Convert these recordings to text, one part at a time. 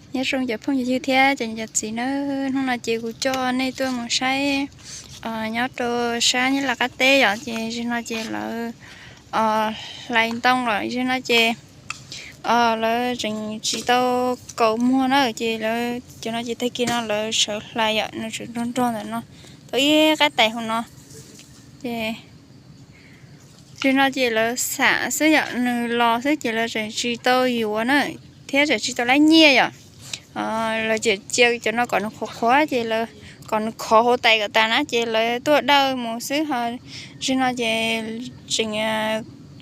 Nyob zoo cov phooj cov ywg thiab cov niam cov txiv nawb, hnub no ces kuv coj nej tuaj mus saib nyob rau sab Nyab Laj qab teb yom, ces zaum no ces lawv hlais ntoo lawm, zaum no ces lawv tseem tsis tau kaus muag na, ces lawv cov no ces tag kis no lawv sawv hlais yom, nws tseem nrog nrog ntawm no, tau ib qab tais hauv no. Ces zaum no ces lawv xam xwb yom, nws los xwb ces lawv tseem tsis tau yuav na, thiab tseem tsis tau laib nyiaj yom. Lawv tseem cia cov no kom nws qhuav qhuav ces lawv kom nws khov hauv tais kom tas na ces lawv tuaj dawj mus xwb ho. Zaum no ces tseem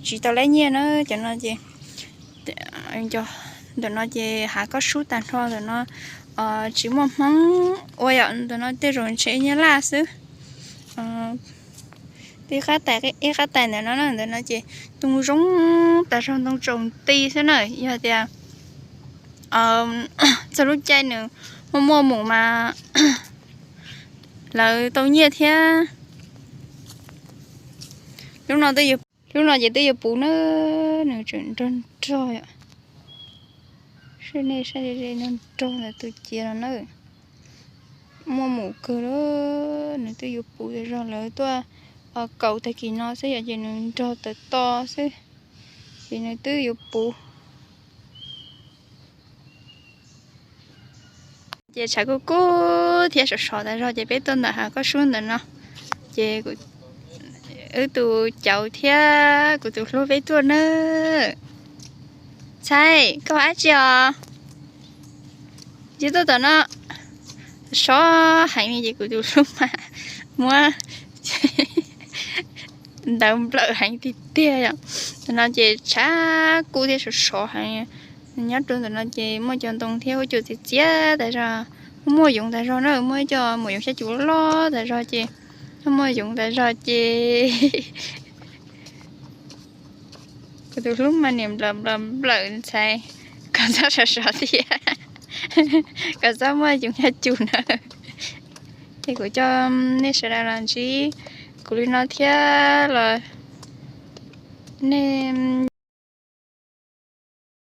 tsis tau laib nyiaj na, cov no ces ntawm no ces hav koj sub tag nrho ntawm no tsis muaj Hmoob ua yom, ntawm no tej zaum ntshe Nyab Laj xwb. Ib qab tais ntawm no, ntawm no ces ntoo zoo tag zog, ntoo tsaus nti xwb na, yog tias txog lub caij nws muaj muaj mus mas lawv tau nyiaj thiab. Lub no ces twb yuav puv na, nws tseem nrog nrog yom. Saib nej saib ze nrog nrog ntawm tus ciav no na, muaj mus kawg lawm, nws twb yuav puv tas zog, lawv tuaj kaus tag kis no xwb yom, ces nws nrog tawm to xwb, ces nws twb yuav puv. Ces tshav kuj kub thiab sov sov tas zog ces peb tuaj ntawm hav koj sub ntawm no, ces wb tus cauv thiab kuv tus hlub peb tuaj na. Ntxhais, koj ua dab tsi os? Tsis tuaj tom no, sov heev li ces kuv tus hlub mas muab ntawd nplawm heev tiag tiag yom. Ntawm no ces tshav kub thiab sov sov heev. Nyob rau ntawm no ces muaj cov ntoo thiab huab cua txias txias tas zog, muaj yoov tas zog na, muaj ib co maum yoov xyab cum loj tas zog ces, muaj yoov tas zog ces kuv tus hlub mas niam nplawm nplawm nplawm ntxhais, kom txhob sov sov thiab, kom txhob muaj yoov xyab cum na. Ces kuv coj nej sawv daws los ntsib kuv li no thiab los nej